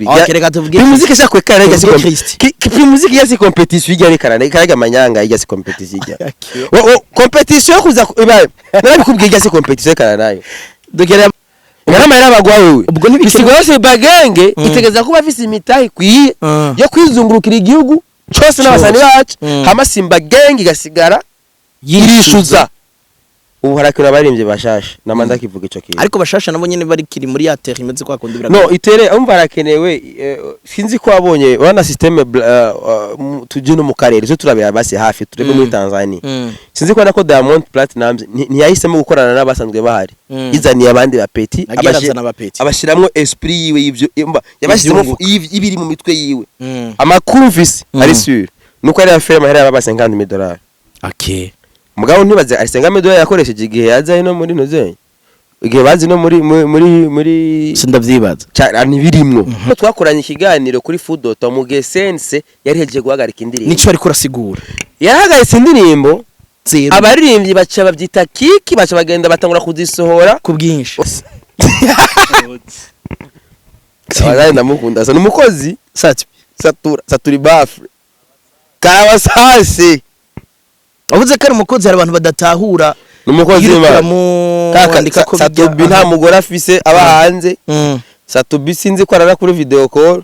Okay, reka tuvuge Primusic sha kwekana ijya si Tuvuge Christ. Primusic ijya si competition ijya rekana karaga amanyanga ijya si competition ijya. Wo competition yo kuza ibaye narabikubwiye ijya si competition rekana nayo. Dukere. Ngana mahera bagwa wewe. Ubwo ntibikiri- Isigo yose bagenge itegeza kuba afise imitahe ikwiye yo kwizungurukira igihugu cose n'abasani bacu, hama Simba Gang igasigara irishuza. Ubu harakira abaririmbyi bashasha namanda kivuga ico kintu. Ariko bashasha nabo nyene bari kiri muri ya terre imeze kwa kundi. No itere umva harakenewe, sinzi ko wabonye wana système tuje no mu karere zo turabera basi hafi turebe muri Tanzania. Sinzi ko nako Diamond Platnumz ntiyahisemo gukorana n'abasanzwe bahari, yizaniye abandi ba petit. Agiye arazana aba petit. Abashiramwo esprit yiwe y'ivyo umva yabashizemo Ivyunguka. ibiri mu mitwe yiwe. Amakuru mfise ari sûr nuko ari affaire amahera yaba $50,000. Mugabo ntibaze ari $50,000 yakoresheje igihe yaza ino muri noze igihe bazi no muri muri Sindavyibaza. Ntibirimwo. Twakoranye ikiganiro kuri Foodot mu gihe Sense yari hejeje guhagarika indirimbo. Nico ariko urasigura. Yarahagaritse indirimbo. Zero. Abaririmbyi baca babyita kiki, baca bagenda batangura kuzisohora ku bwinshi. Abazanye ndamukunda asa n'umukozi. Sati. Satura satura ibafure karabasase. Wavuze ko ari umukozi, hari abantu badatahura. N'umukozi Iyo uriko w'Imana. Kaka uramwandika ko bijya- Satubi nta mugore afise aba hanze. Satubi sinzi ko arara kuri video call.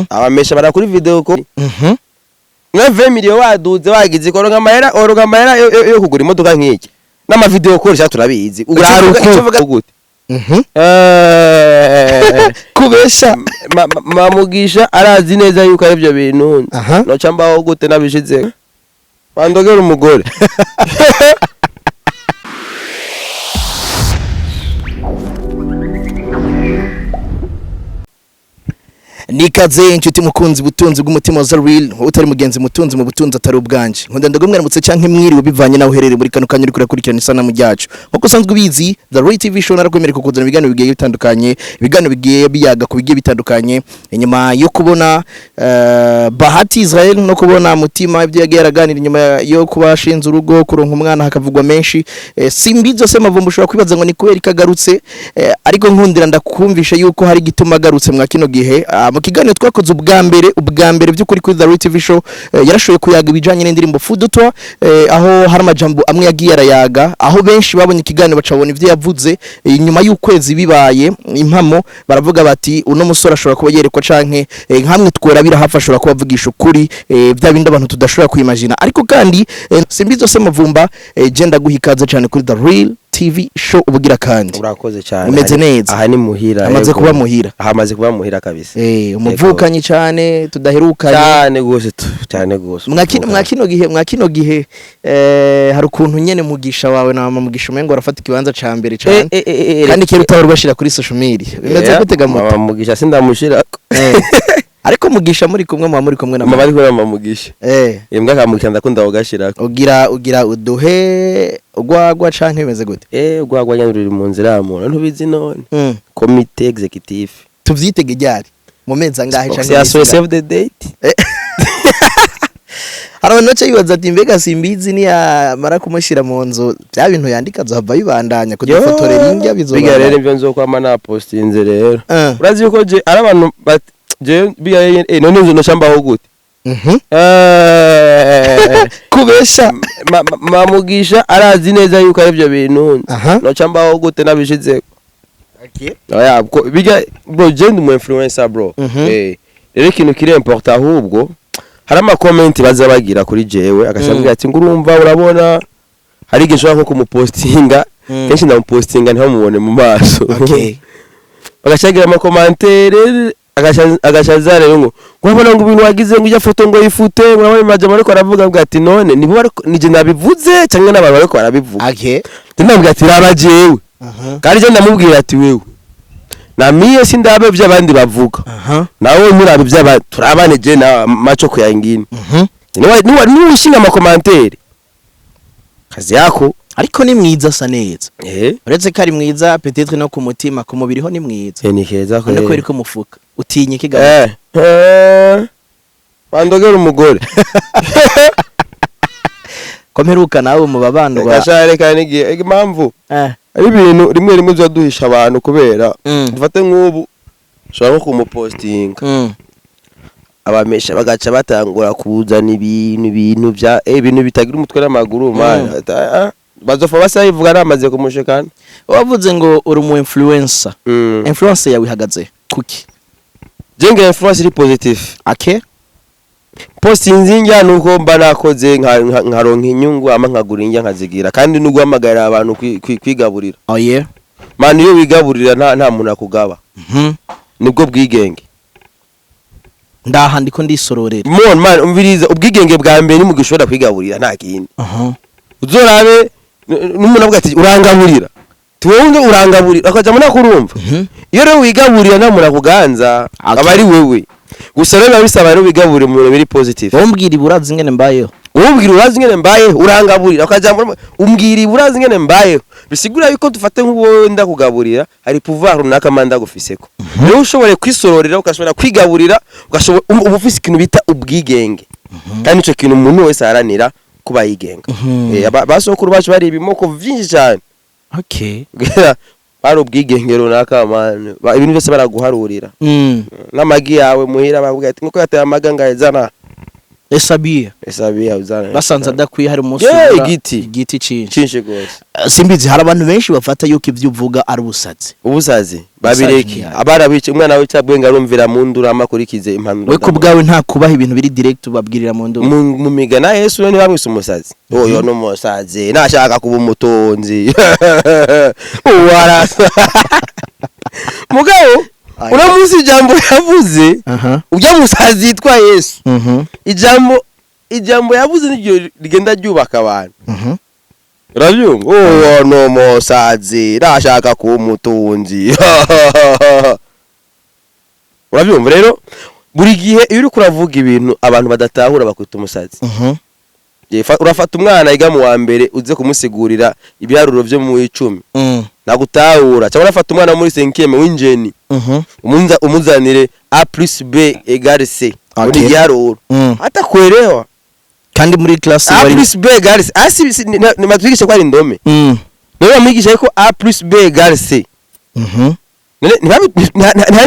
Abamesha bara kuri video call. Nka 20 million waduze wagize koronka amahera, oronka amahera yo kugura imodoka nk'iki n'ama video call sha turabizi. Icyo uvuga- Gute? Eh, Kubesha. Mamugisha arazi neza yuko ari ibyo bintu. Noca mbaho gute nabishize bandogera umugore? Nikaze inshuti mukunzi butunzi bw'umutima wa Zaril, utari mugenzi mutunzi mu butunzi atari ubwanje. Nkunda ndagumwaramutse canke mwiriwe bivanye naho uherereye muri kano kanya uriko urakurikirana isanamu ryacu. Nkuko usanzwe ubizi, The Royal TV Show narakwemerera kukuzana ibiganiro bigiye bitandukanye, ibiganiro bigiye biyaga ku bigiye bitandukanye. Inyuma yo kubona Bahati Israel no kubona Mutima ibyo yagiye araganira inyuma yo kuba ashinze urugo, kuronka umwana, hakavugwa menshi. Simbizo se mavumba ushobora kwibaza ngo ni kubera ikagarutse, ariko nkundira ndakumvisha yuko hari igituma agarutse mwa kino gihe. Mu kiganiro twakoze ubwa mbere by'ukuri kuri The Royal TV Show, yarashoboye kuyaga ibijanye n'indirimbo Fudutwa, aho hari amajambo amwe yagiye arayaga, aho benshi babonye ikiganiro bacabona ivyo yavuze, inyuma y'ukwezi bibaye impamo baravuga bati uno musore ashobora kuba yerekwa canke nkamwe tworabira hafi ashobora kuba avugisha ukuri, bya bindi abantu tudashobora kwimagina. Ariko kandi Simbizo se mavumba, je ndaguha ikaze cyane kuri The Real TV Show ubugira kandi. Urakoze cyane. Umeze neza. Aha ni muhira. Amaze Yego. kuba muhira. Aha amaze kuba muhira kabisa. Umuvukanyi cyane tudaherukanye. Cyane gose tu cyane gose. Mwa kino gihe hari ukuntu nyene mugisha wawe na mama mugisha umengo arafata ikibanza ca mbere cane, kandi kera utahora ubashira kuri social media. Bimeze gute ga Mama muto? Mugisha sindamushira. Ariko mugisha muri kumwe, muba muri kumwe na mama mama. Ariko mama Mugisha imbwa kamugisha ndakunda kugashirako. Ugira uduhe ugwagwa canke bimeze gute? Ugwagwa nyene ruri mu nzira ya muntu ntubizi none. Comité exécutif. Tuvyitege ryari, mu mezi angahe canke ya mu minsi so ingahe? save the date. Hari abantu baca bibaza ati mbega Simbizi niyamara kumushyira mu nzu bya bintu yandika azohava bibandanya kudufotorera indya? Biga rero Bizobandanya? ivyo nzokwama napostinze rero. Urazi yuko je ari abantu je biga rero, none inzu noca mbaho gute? Kubesha. Mamugisha arazi neza yuko ari ibyo bintu. Noca mbaho gute nabishize? Oya biga bro, je ndi umu influencer bro. Rero ikintu kiri important ahubwo hari ama comment baza bagira kuri jewe agashambwira ati ngurumva urabona hari igihe nshobora nko kumupostinga, kenshi ndamupostinga ntibamubone mu maso, bagashagira ama commentaire agashaza rero ngo urabona ngo ibintu wagize ngo ijya foto ngo yifute, ngo urabona amajambo ariko aravuga avuga ati none nibo bariko nije nabivuze cyangwa n'abantu bariko barabivuga? Ndamubwira ati raba jewe. Kandi je ndamubwira ati wewe na miye sindabe ibyo abandi bavuga, nawe nturabe iby'abandi, turabane je na macho kuyangine. Niwa niwa ushinga ama commentaire kazi yako. Ariko ni mwiza, asa neza. Uretse ko ari mwiza peut-être no ku mutima, ku mubiri ho ni mwiza. Ni keza ko. Urabona ko iri mufuka utinye ikiganza. Bandogera umugore. Ko mperuka nawe mu babandwa. Gashare kandi igihe impamvu ari ibintu rimwe rimwe uza duhisha abantu kubera dufate nk'ubu. Ushobora nko kumupostinga, abamesha bagaca batangura kuzana ibintu bya ibintu bitagira umutwe n'amaguru, man. Bazofa basa bivuga namaze kumushikana. Wavuze ngo uri umu influencer. Influence yawe ihagaze kuki? Jenge influence iri positive. Postinze indya nuko mba nakoze nkaronka inyungu, ama nkagura indya nkazigira, kandi no guhamagarira abantu kwigaburira. Oh yeah. Man, iyo wigaburira nta muntu akugaba. Nibwo bwigenge. Ndaha ndiko ndisororera. Mon man, umviriza, ubwigenge bwa mbere ni mu gihe ushobora kwigaburira, nta kindi. Uzorabe n'umuntu avuga ati urangaburira, tuwunge urangaburira, akaja muri akurumva. Iyo rero wigaburira nta muntu akuganza. Aba ari wewe gusa. Rero biba bisaba rero wigaburira mu bintu biri positive. Wowe umbwira iburazi ingene mbayeho. Wowe umbwira urazi ingene mbayeho, urangaburira, akaja muri umbwira iburazi ingene mbayeho, bisigura yuko dufate nk'uwo ndakugaburira, hari pouvoir runaka mba ndagufiseko. Rero ushoboye kwisororera, ugashobora kwigaburira, ugashobora uba ufise ikintu bita ubwigenge, kandi ico kintu umuntu wese aharanira kuba yigenga. Basokuru bacu bari ibimoko vyinshi cyane. Bari ubwigenge runaka, man. Ibintu byose baraguharurira. N'amagi yawe muhira bavuga ati nkuko yateye amaga ngaye zana. Esabiya. Esabiya uzana. Basanze adakwiye, hari umunsi Yeah, ubura igiti. igiti cinshi. Cinshi gose. Simbizi, hari abantu benshi bafata yuko ibyo uvuga ari ubusazi. Ubusazi babireke. Ubusazi. Abarabice umwana w'icabwenge arumvira mu nduru, amakurikize impanuro. We ku bwawe nta kubaha ibintu biri direct, ubabwirira mu nduru? Mu migana Yesu ntibamwise umusazi? Oyo ni umusazi nashaka kuba umutunzi uwarasa mugabo. Aye. Uno munsi ijambo yavuze, ujya musazi yitwa Yesu, ijambo yavuze niryo rigenda ryubaka abantu. Urabyumva, uwo ni umusazi nashaka kuba umutunzi. Urabyumva rero, buri gihe iyo uriko uravuga ibintu abantu badatahura bakwita umusazi. Urafata umwana yiga mu wa mbere uze kumusigurira ibiharuro byo mu 10, ntagutahura. Cyangwa urafata umwana wo muri cinquième w'ingénie, umuzanire a plus b égale c muri igiharuro, atakuelewa. Kandi muri class A wari plus b égale c, a si ni matwigisha ko ari indome. None bamwigisha ko a plus b égale c. None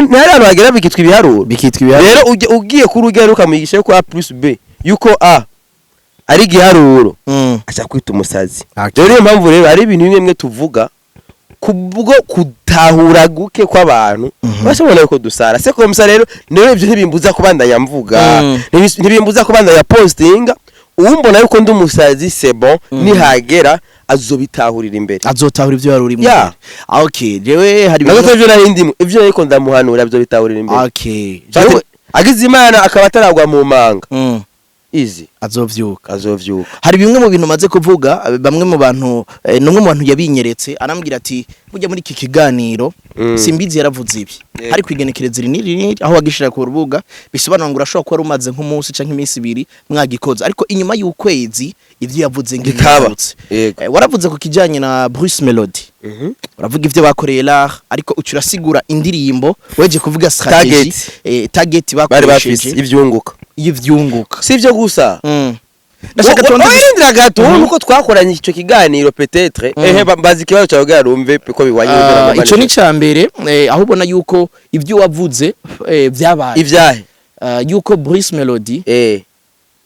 ntihari ahantu hagera bikitwa ibiharuro? Bikitwa ibiharuro. Rero ugiye kuri ujya rero ukamwigisha ko a plus b, yuko a ari igiharuro, aca kwita umusazi. Rero niyo mpamvu rero hari ibintu bimwe bimwe tuvuga kubwo kutahura guke kw'abantu, bashobora yuko dusara se komsa. Rero rero ibyo ntibimbuza kubandanya mvuga, ntibimbuza kubandanya postinga. Uwumbona yuko ndi umusazi, c'est bon, nihagera azobitahurira imbere. Azotahura ibyo wari urimo. Yeah. Okay, jewe hari Nago ivyo nari ndimo, ivyo ariko ndamuhanura bizobitahurira imbere. Jewe Agize Imana akaba ataragwa mu manga, izi azovyuka. Azovyuka. Hari bimwe mu bintu maze kuvuga, bamwe mu bantu, numwe mu bantu yabinyeretse, arambwira ati burya muri iki kiganiro Simbizi yaravuze ibi. Hari kwigenekereza iri n'iri n'iri, aho wagishira ku rubuga, bisobanura ngo urashobora kuba rumaze nk'umunsi canke iminsi 2 mwagikoze, ariko inyuma y'ukwezi ivyo yavuze Bikaba. ngibigarutse. Waravuze ku kijanye na Bruce Melody, uravuga ivyo bakoreye l'art, ariko uca urasigura indirimbo weje kuvuga strategy, Target. Target Bari bafise bakoresheje ivyunguka. y'ivyunguka. Si ivyo gusa. Ndashaka tubanze Wirindira gato, nuko twakoranye ico kiganiro peut-être. Ehe, mbaza ikibazo cyawe kugira rumve ko biwanye n'ibyo nagomba. Ico ni ca mbere, aho ubona yuko ibyo wavuze byabaye. Ivyahe? Yuko Bruce Melody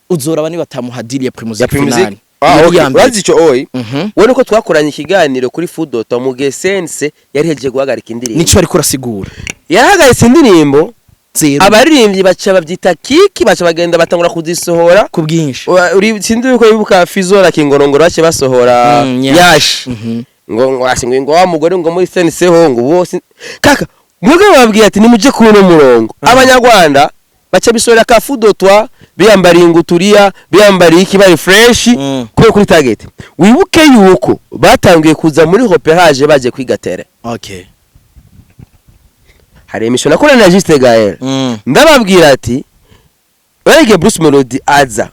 uzoraba niba batamuha deal ya Primusic Ya Primusic. finale. Ah, Iyo okay. ya mbere. Urazi ico oyi? We nuko twakoranye ikiganiro kuri Fudoto mu gihe Sense yari hejeje guhagarika indirimbo. Nico ariko urasigura. Yarahagaritse indirimbo. Zero. Abaririmbyi baca babyita kiki, baca bagenda batangura kuzisohora ku bwinshi. Uri sinzi yuko wibuka Fizzo na Kingorongoro bace basohora Nyash. Nyash. Ngo ngo ngo wa mugore ngo muri Sense ho ngo bose kaka mwebwe bababwiye ati nimuje kuri uno murongo. Abanyarwanda baca bisohora ka Fudotwa, biyambariye inguturiya, biyambariye iki, bari fresh. Kubera kuri target, wibuke yuko batangiye kuza muri repérage baje kwiga terrain. Hari émission nakorana na Juste Gaël, ndababwira ati barege Bruce Melody aza,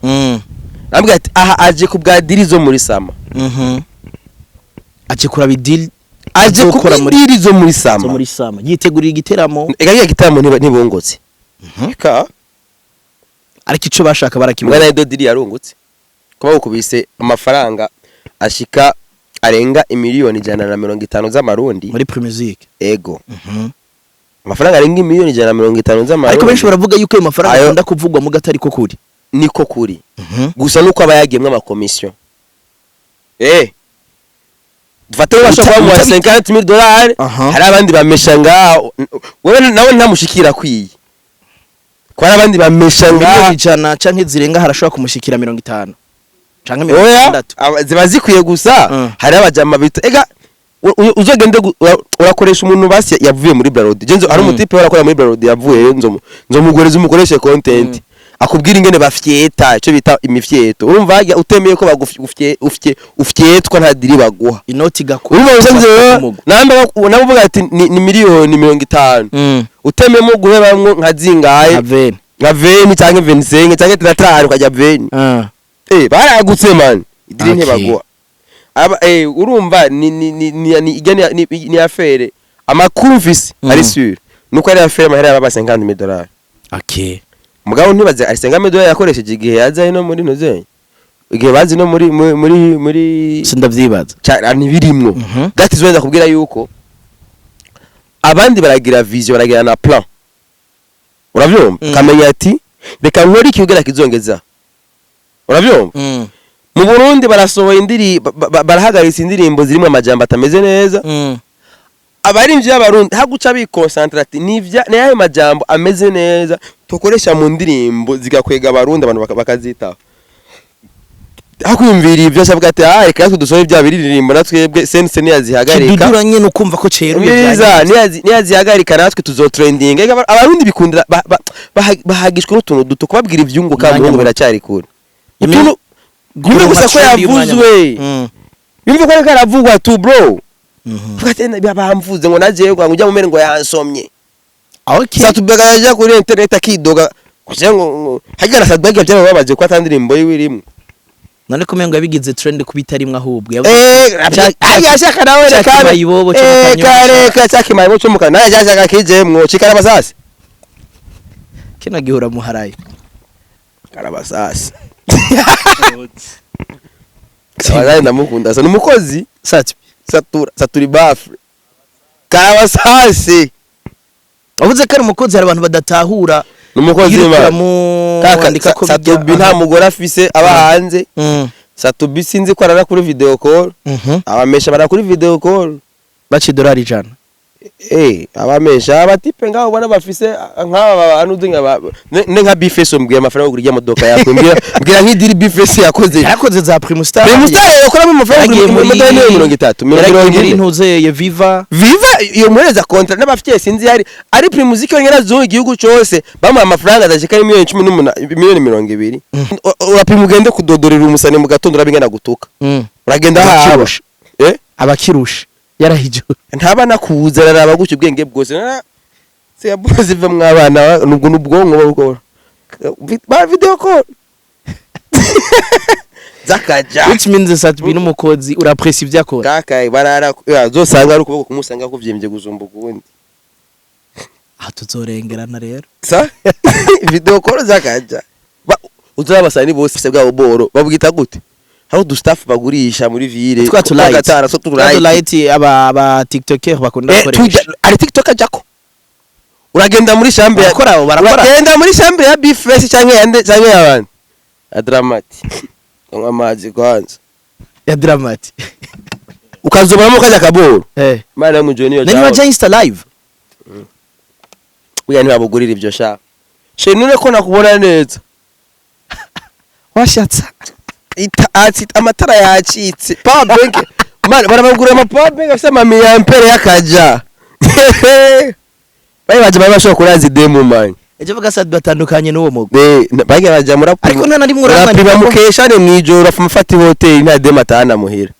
ndababwira ati aha aje ku bwa deal zo muri summer. Aje kuraba i deal Aje ku azokora muri bwa deal zo muri zo sama. Muri summer yitegurira igiteramo. Ega kiriya gitaramo ntibungutse. Ka Ariko ico bashaka barakibona. Mwana edo deal yarungutse kuba ukubise amafaranga ashika arenga 150 miliyoni z'amarundi. Muri Primusic. Ego. Amafaranga arenga 150 miliyoni z'amarundi. Ariko benshi baravuga yuko ayo mafaranga Ayo- akunda kuvugwa muga atari ko kuri. Niko kuri, gusa nuko aba yagiyemwo amakomisiyo. Dufate bashobora kuba bamuha 50,000 dollars. Hari abandi bamesha ngaho, wewe nawe ntamushikira akwiye, ko hari abandi bamesha ngaho. 100 miliyoni canke zirenga harashobora kumushikira 50 canke mirongo Oya. itandatu. Ziba zikwiye gusa. Hari abajama bita ega uzogende urakoresha umuntu basi yavuye muri Brarudi. Je nzo hari umutipe warakora muri Brarudi yavuye, nzomugoreza umukoreshe content, akubwira ingene bafyeta, ico bita imifyeto. Urumva harya utemeye ko bagufye ufye ufyetwa, nta deal baguha. Inoti igakura. Urumva usanze namba nabo uvuga ati ni 50 miliyoni utemeyemo guhebamwo nka zingahe? Nka 20. Nka 20 canke 25 canke 35, ukajya 20. Baragutse man, i deal ntibaguha. Aba urumva ni ijya ni affaire, amakuru mfise ari sûr nuko ari affaire amahera yaba 50 dollars. Mugabo ntibaze ari 50 dollars yakoresheje igihe yaza ino muri noze, igihe bazi no muri Sindavyibaza. Ntibirimwo. That is why ndakubwira yuko abandi baragira vision, baragira na plan, uravyumva? Kamenya ati reka nkore iki kugira kizongeza, uravyumva? Mu Burundi barasohoye indiri barahagaritse indirimbo zirimo amajambo atameze neza. Abarimvyi b'Abarundi haguca bikonsantra ati nivya ni ayo majambo ameze neza tukoresha mu ndirimbo zigakwega Abarundi, abantu bakazitaho. Hakwiyumvira ivyo asabwa ati ah, reka natwe dusohore bya biririmbo, natwebwe sense niyazihagarika. Kidudura nyene ukumva ko ceruye. Umviriza, niyazihagarika natwe tuzotrendinga. Ega Abarundi bikundira bahagishwa n'utuntu duto, kubabwira ivyunguka Umwanya mu muto. biracyari kure. Utuntu yumve gusa ko yavuzwe, yumve ko ariko aravugwa tu bro. Vuga ati bamvuze ngo najewe ngo ujya mumere ngo yansomye. Satubega yaja kuri internet akidoga kugira ngo hagira na Satubega byarababaje ko atandirimbo yiwe irimwo. None ko mengo yabigize trend kubitarimwe ahubwo Hajya ashaka nawe ca reka kimayibobo co mu Kanyosha. Kareka ca kimayibobo cyo mu Kanyosha naye yashaka kijemwo cikarabasasi. Kino gihora muharaye. Karabasasi Karabasasi ndamukunda, asa n'umukozi. Sati. Satura satura ibafure karabasasi. Wavuze ko ari umukozi, hari abantu badatahura. N'umukozi Yirukira w'Imana. mu Kaka andika ko Satubi nta mugore afise, aba hanze. Satubi sinzi ko arara kuri video call. Abamesha bara kuri video call. Baca 100 idolari. Abamesha abatipe ngaho ubona bafise nk'aba bantu uzi nka ne nka Bface, mbwira amafaranga yo kugura imodoka yakwe, mbwira nk'i deal Bface yakoze. Yarakoze za Primustar. Primustar yakoramo amafaranga Yaragiye kugura imodoka 30 miliyoni yaragiye mirongo muri ine. ntuzeye Viva. Viva iyo muhereza contrat n'abafite sinzi yari ari Primusic yonyine azungu igihugu cyose bamuha amafaranga adashika ari 18 miliyoni, 20 miliyoni. Urapima ugende kudodorera umusani mu gatondo urabingana gutuka. Uragenda haba Abakirusha. Abakirusha yarahije. Ntaba nakuza araraba gutyo ubwenge bwose se ya bose iva mwabana nubwo nubwonko babukora ba video call zakaja. Which means Satubi n'umukozi, urapresi ibyo akora. Kaka barara ya, zosanga ari ukuboko kumusanga kuvyimvye gusumba ukundi. Aha tuzorengerana rero. Sa video call zakaja. Uzabasani bose se bwabo boro babwita gute, hari udu staff bagurisha muri ville. Twa tu light. Gatara so tu Twa tu light. Light aba tiktoker bakunda gukoresha. Ari TikTok ajako uragenda muri chambre Barakora abo, barakora. Uragenda muri chambre ya Bface canke yande canke y'abandi ya Dramati, nywa amazi kwanza. Ya Dramati. Ukazobamo kajya kaboro. Mana yo niyo. Nani baja Insta live? Buya ntibabugurira ibyo sha shenure ko nakubona neza. Washatse. Amatara yacitse, power bank man, barabagurira ama power bank afite ama milliampere y'akaja bari baje bari bashobora kuraza idemu man. Ejo vuga Sat batandukanye n'uwo mugwi. Bagiye baja muri Ariko nta na rimwe urapima uramwandika ko- mukeshane mwijoro afata hoteli nta demu atahana muhira.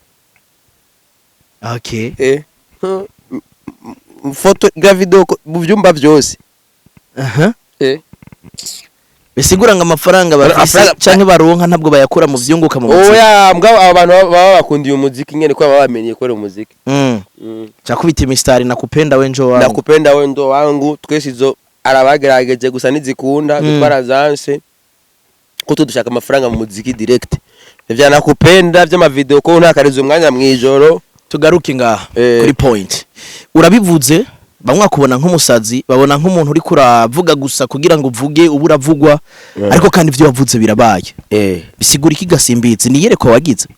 Foto gra video mu byumba byose. Bisigura ngo amafaranga bafise Amafaranga- canke baronka ntabwo bayakura mu vyunguka mu muziki. Oya mbwa, aba bantu baba bakundiye umuziki nyene ko baba bamenye gukora umuziki. Cakubita imistari nakupenda we njo wangu. Nakupenda we ndo wangu, twese izo arabagerageje gusa ntizikunda. Twarazanse ko tudushaka amafaranga mu muziki direct, ivya nakupenda vy'amavideo ko ntakariza umwanya mwijoro. Tugaruke ngaha kuri point urabivuze. Bamwe bakubona nk'umusazi, babona nk'umuntu uri kuravuga gusa kugira ngo uvuge ubu uravugwa, ariko kandi ibyo wavuze birabaye. Bisigura iki gasimbizi? Ni iyerekwa wagize?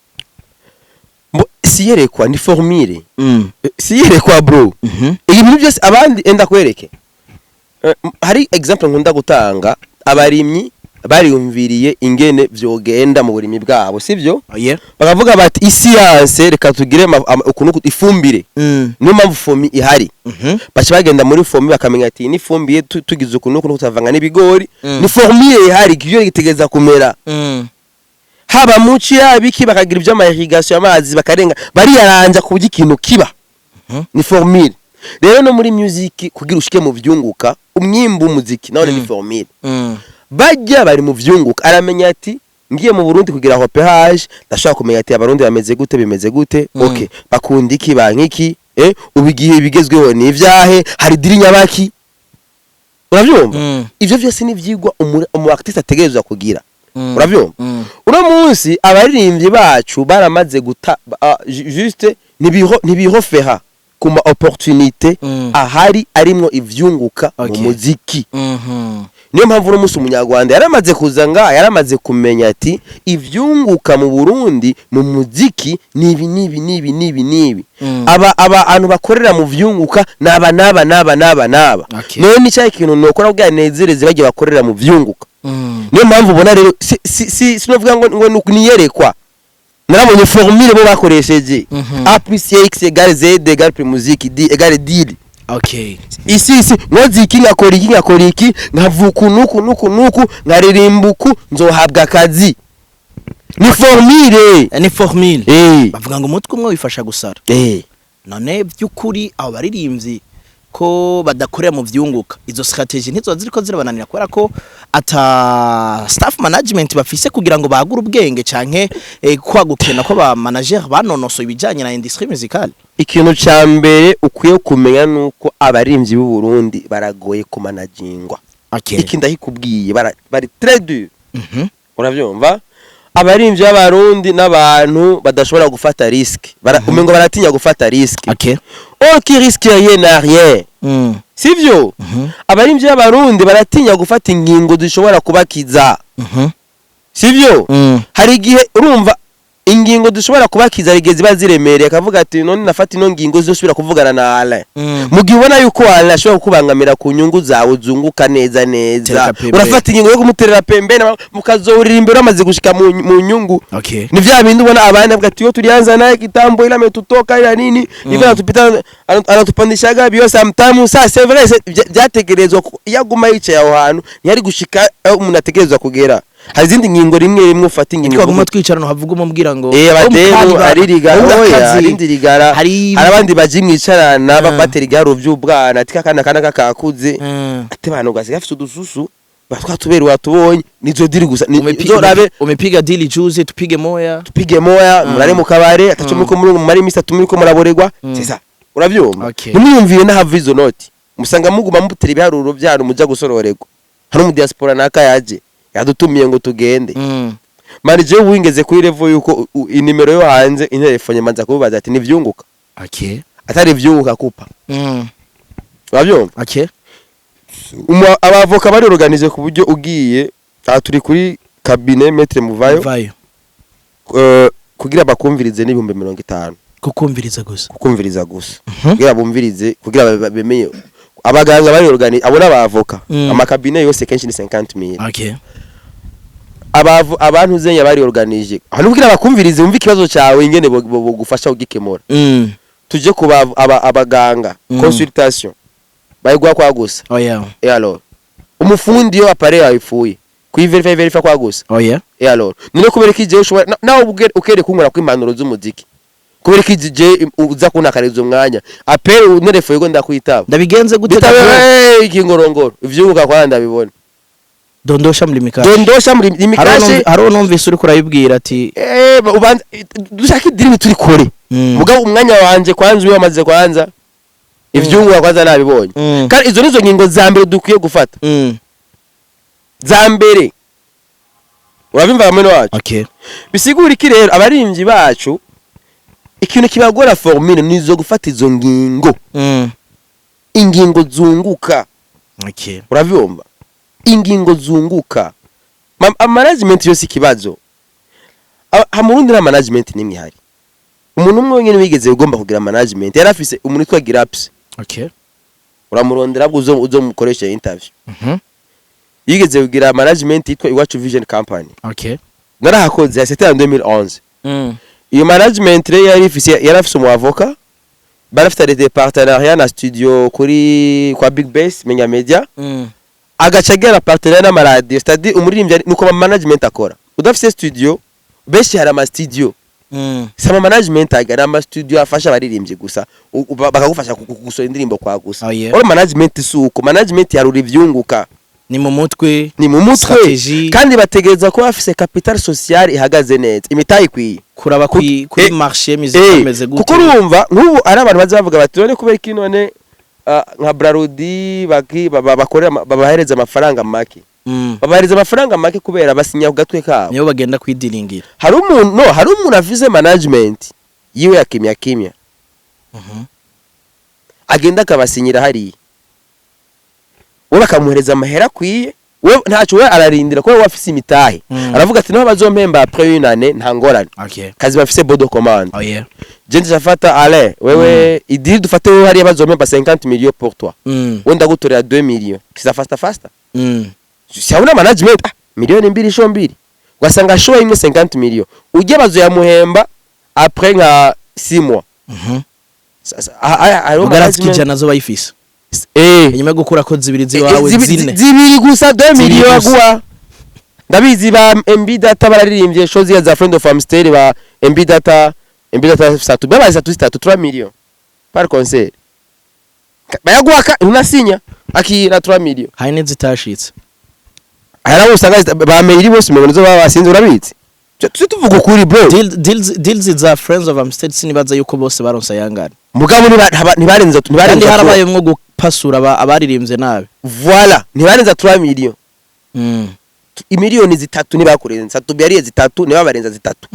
Si yerekwa, ni formule. Si yerekwa, bro. Ibintu byose abandi enda kwereke. Hari example nkunda gutanga: abarimyi bariyumviriye ingene vyogenda mu burimyi bwabo, sivyo? Oh, yeah. Bakavuga bati isi yanse, reka tugire ukuntu ifumbire. Niyo mpamvu FOMI ihari. Baca bagenda muri FOMI bakamenya ati iyi ni ifumbire, tugize ukuntu ukuntu tutavanga n'ibigori. Ni formule ihari, ikigori gitegeza kumera. Haba muci, yaba iki, bakagira ivy'ama irrigation, amazi bakarenga, bariyaranja ku buryo ikintu kiba. Ni formule. Rero no muri music, kugira ushike mu vyunguka, umwimbu w'umuziki nawe ni formule. Bajya bari mu vyunguka, aramenya ati ngiye mu Burundi kugira repérage, ndashobora kumenya ati Abarundi bameze gute, bimeze gute. Okay, bakunda iki, bankiki, ubu igihe bigezweho ni ivyahe, hari deal nyabaki, uravyumva? Ivyo vyose ni ivyigwa umu artiste ategerezwa kugira. Uravyumva? Uno munsi abaririmbyi bacu baramaze guta juste ntibihofeha ku ma opportunité ahari arimwo ivyunguka mu muziki. Niyo mpamvu uno munsi Umunyarwanda yaramaze kuza ngaha, yaramaze kumenya ati ivyunguka mu Burundi mu muziki nibi nibi nibi nibi nibi. Aba abantu bakorera mu vyunguka naba naba naba naba naba. None ni cya kintu nokora kugira nezereze bagiye bakorera mu vyunguka. Niyo mpamvu ubona rero si sinovuga ngo niyerekwa, narabonye formule bo bakoresheje. A plus x égale z égale plus musique d égale deal. Isi nkoze iki, nkakora iki, nkakora iki, nkavuka nuku nuku nuku, nkaririmba uku, nzohabwa akazi. Ni formule. Ni formule. Bavuga ngo umutwe umwe wifasha gusara. None by'ukuri abo baririmbyi ko badakorera mu vyunguka, izo strategy ntizo ziriko zirabananira kubera ko ata staff management bafise kugira ngo bagure ubwenge, canke kwagukena ko ba manager banonosoye ibijanye na industrie musicale? Ikintu ca mbere ukwiye kumenya nuko abaririmbyi b'u Burundi baragoye kumanagingwa. Iki ndahikubwiye, bari très dur. Uravyumva, abaririmbyi b'Abarundi n'abantu badashobora gufata risque. Umengo baratinya gufata risque. Or qui risque rien n'a rien. Sivyo? Abaririmbyi b'Abarundi baratinya gufata ingingo zishobora kubakiza. Sivyo? Hari igihe urumva ingingo dushobora kubakiza, hari igihe ziba ziremereye, akavuga ati none nafata ino ngingo zosubira kuvugana na Alain. Mu gihe ubona yuko Alain ashobora kukubangamira ku nyungu zawe zunguka neza neza, Tereka pembeni. urafata ingingo yo kumuterera pembeni, mukazohurira imbere bamaze gushika mu nyungu. Ni vya bindi ubona abandi bavuga ati yo tulianza naye kitambo, ila ametutoka, ila nini hivi, anatupita, anatupandishaga bio sometimes. Ça c'est vrai, vyategerezwa iyo aguma yicaye aho hantu ntiyari gushika aho umuntu ategerezwa kugera. Hari izindi ngingo rimwe rimwe ufata ingingo. Twaguma twicarana havuga umubwira ngo abademu "Oh, mukandi ari rigara, wowe oya, akazi." arindi rigara. Hari hari abandi baje mwicarana, batera igiharo vy'ubwana, ati kakana kana kakakuze, ati bantu gasiga afite udususu batwatubera watubonye, nizo deal gusa. Uzorabe. Umepiga dili juzi, tupige moya. Tupige moya, murare mu kabare ataco, muriko muri mumare imisi 3 muriko muraborerwa. C'est ça, uravyumva? Ntimwiyumvire n'ahava izo noti, musanga muguma mutera ibiharuro vyanyu muja gusororerwa. Hari umu diaspora naka yaje yadutumiye ngo tugende. Mani jewe wingeze kuri level yuko inimero yo hanze interefone manza kubaza ati nivyunguka. Atari ivyunguka, kupa. Uravyumva? Abavoka bari organisé ku buryo ugiye aha, turi kuri cabinet Maître Muvayo. Vayo. Kugira bakumvirize n'50,000. Kukumviriza gusa? Kukumviriza gusa, kugira bumvirize, kugira bemenye. Abaganga bari organisé, abo n'abavoka. Ama cabinet yose kenshi ni 50,000. Abantu zenya bari organisé hano kugira bakumvirize, wumve ikibazo cyawe ingene bogufasha kugikemura. Tuje kuba abaganga, consultation bayiguha kwa gusa. Oh yeah. Et alors umufundi iyo appareil yawe ipfuye kuyiverify, verify kwa gusa. Oh yeah. Et alors none kubera ko igihe ushobora nawe ubwe ukere kunkora kw'impanuro z'umuziki, kubera ko igihe uza kuntakariza umwanya apere unterefoye ngo ndakwitaba. Ndabigenze gute? Bitabe. Gabriel? Ikingorongoro ivyunguka kwa ndabibona. Dondosha muri mikashi. Dondosha muri imikashe. Hariho numvise uriko urayibwira ati Ubanza dushaka i deal turi kure. Mugabo umwanya wanje kwanza uyo wamaze kwanza ivyunguka kwanza nabibonye. Kandi izo nizo ngingo za mbere dukwiye gufata, za mbere, urabimva hamwe wacu? Bisigura iki rero? Abaririmbyi bacu ikintu kibagora formule nizo gufata izo ngingo. Ingingo zunguka. Uravyumva, ingingo zunguka. Management yose ikibazo. Ha mu Burundi nta management nimwe ihari. Umuntu umwe wenyine wigeze ugomba kugira management yari afise umuntu witwa Giraps. Uramurondera ahubwo uzo mukoresha interview. Yigeze kugira management yitwa Iwacu Vision Company. Narahakoze, c'était en 2011. Iyo management rero yari ifise umu avocat, bari afite des partenariats na studio kuri kwa Big Base Menya Media. Agaca agira partenariat n'amaradiyo, c'est-à-dire umuririmbyi nuko ama management akora. Udafise studio, benshi hari ama studio. Si ama management agana ama studio afasha abaririmbyi gusa, bakagufasha gusohora indirimbo kwa gusa. Oh, yeah. Oro management si uko, management yarura ivyunguka. Ni mu mutwe. Ni mu mutwe. Strategy. Kandi bategereza kuba bafise capital social ihagaze neza, imitahe ikwiye. Kuraba kuri marché musique ameze gute. Kuko urumva nk'ubu ari abantu baza bavuga bati: "None kubera iki none nka Brarudi bakorera babahereza amafaranga make?" Babahereza amafaranga make kubera basinya ku gatwe kabo. Niyo bagenda kwidiringira. Hari umuntu, no hari umuntu afise management yiwe ya kimya kimya, agenda akabasinyira hariya, we bakamuhereza amahera akwiye, we ntacyo, we ararindira kuko we afise imitahe. Aravuga ati: "Naho bazompemba après une année, nta ngorane." Kazi bafise bon de commande. Je ndashafata Alain, wewe idiri dufate, wewe hariya bazompemba 50 millions pour toi. We ndagutorera 2 millions kiza fasta fasta. Siabona management, 2 miliyoni show mbili, ugasanga show imwe 50 millions, ujye bazoyamuhemba après nka 6 mois. Sasa hariho Mugaratsi management ijana zo bayifise. Inyuma yo gukura ko zibiri ziwawe, zine. Zibiri gusa, 2 Zibiri millions gusa. Aguha ndabizi, ba MB Data bararirimbye show ziya za Friend of Amstel, ba MB Data, MB Data satu babaye zitatu zitatu, 3 millions par concert. Bayaguha unasinya akira 3 millions. Hari n'izitashitse. Hari abo usanga ba Meiri bose mu zo baba basinze, urabizi. Tujye tuvuga ukuri, bro. Deals za Friends of Amstel, sinibaza yuko bose baronse ayangana. Mugabo ntibarenza Kandi ntibarenza harabayemwo gupasura abaririmbye nabi. Voilà, ntibarenza 3 millions. 3 miliyoni ntibakurenza, zitatu yariye zitatu, ntibabarenza zitatu.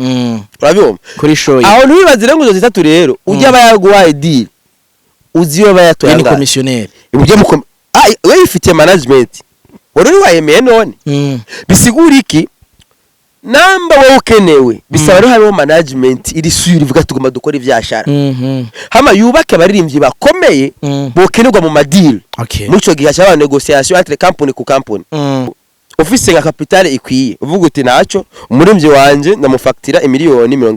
Urabibona? Kuri show ye. Aho ntibibaze rero ngo izo zitatu rero ujya aba yaguhaye deal, uzi iyo aba yatoye Ni angahe. commissionnaire. Ujye mu we yifitiye management, wari uri wayemeye none. Bisigura iki? Namba wowe ukenewe, bisaba rero hariho management iri sûre, ivuga tugomba dukora ivyashara. Hama yubake abaririmbyi bakomeye bokenerwa mu ma deal. Muri ico gihe hashobora négociation entre company ku company. Ufise nka capital ikwiye, uvuga uti: "Naco umuririmbyi wanje ndamufaktira 50 miliyoni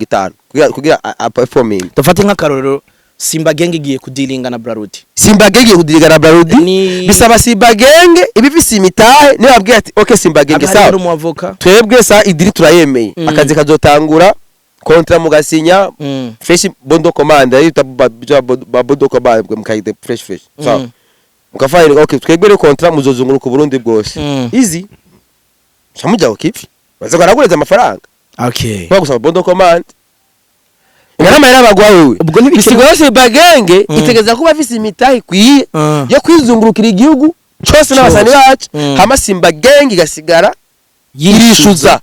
kugira a performing." Dufate nk'akarorero, Simba Gang igiye kudiringa na Brarudi. Simba Gang igiye kudiringa na Brarudi. Bisaba Simba Gang iba ifise imitahe, niyo babwiye ati: "Okay, Simba Gang, Haba sawa, hari n'umuavoka. Twebwe sa i deal turayemeye." Akazi kazotangura, contrat mugasinya. Fresh, bon de commande yita ba bon de commande, mukayite fresh fresh, sawa. Mukafayira, okay, twebwe rero contrat muzozunguruka Burundi bwose. Easy, chamujya ku kivi baza baragureza amafaranga. Kwa gusaba bon de commande inama yarabagwa wewe. Ubwo ntibikenewe- Bisigura Simba Gang itegeza kuba afise imitahe ikwiye yo kwizungurukira igihugu cose n'abasani bacu. Hama Simba Gang igasigara irishuza.